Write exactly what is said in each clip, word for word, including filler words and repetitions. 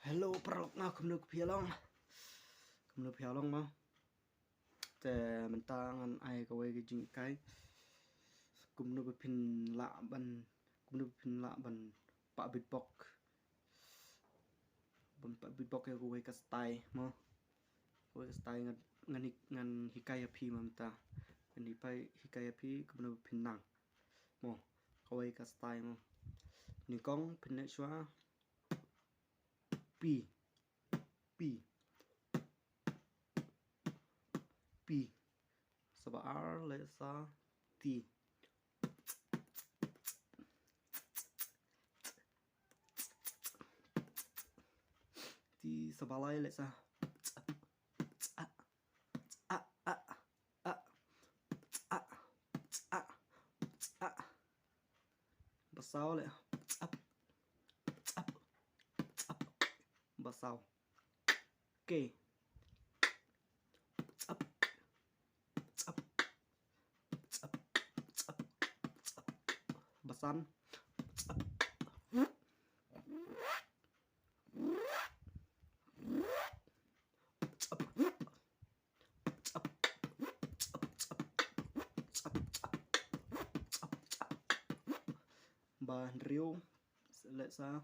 Hello paralok, nga kumno ka phi ïa long? Kumno phi ïa long mo? Te mynta ngan ai kawei ka jinghikai kumno ba phin lah ban, kumno ba phin lah ban pah beatbox. Ban pah beatbox ïa kawei ka style mo. Kawei ka style ngan, ngan hik-, ngan hikai ïa phi mynta. Ngan hikai, hikai ïa phi kumno ba phin nang mo. Kawei ka style mo. Nyngkong phin leh shuwa P, P, P. Sa ba ar leh sa T. T sa ba lai leh sa A, A, A, A, A, A. Ba saw leh. Tsap, tsap, tsap. Ba saw. K. Tsap, tsap, tsap, tsap, tsap. Ba san. Tsap. Tsap. Ba hynriew leh sa.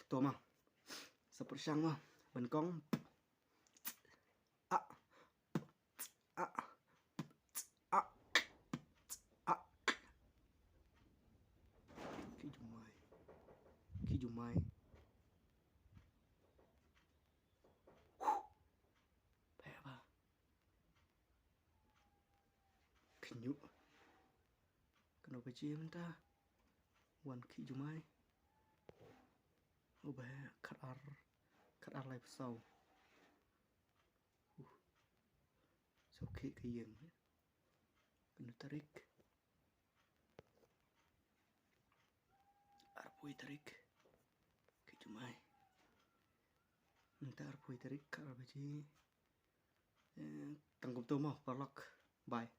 To ma. Sa pyrshang ma. Ban kong. A. A. A. A. Ki jumai. Ki jumai. Phe ba. Kynyu. Kano ka jia mynta. Wan ki jumai. Uba khat ar, khat ar lai phew saw. Uh. Saw ki ka ïing. Kano tarik. Arphew tarik. Ki jumai. Mynta arphew tarik, khat ar baje. Eh, tang kumto mo paralok. Bye.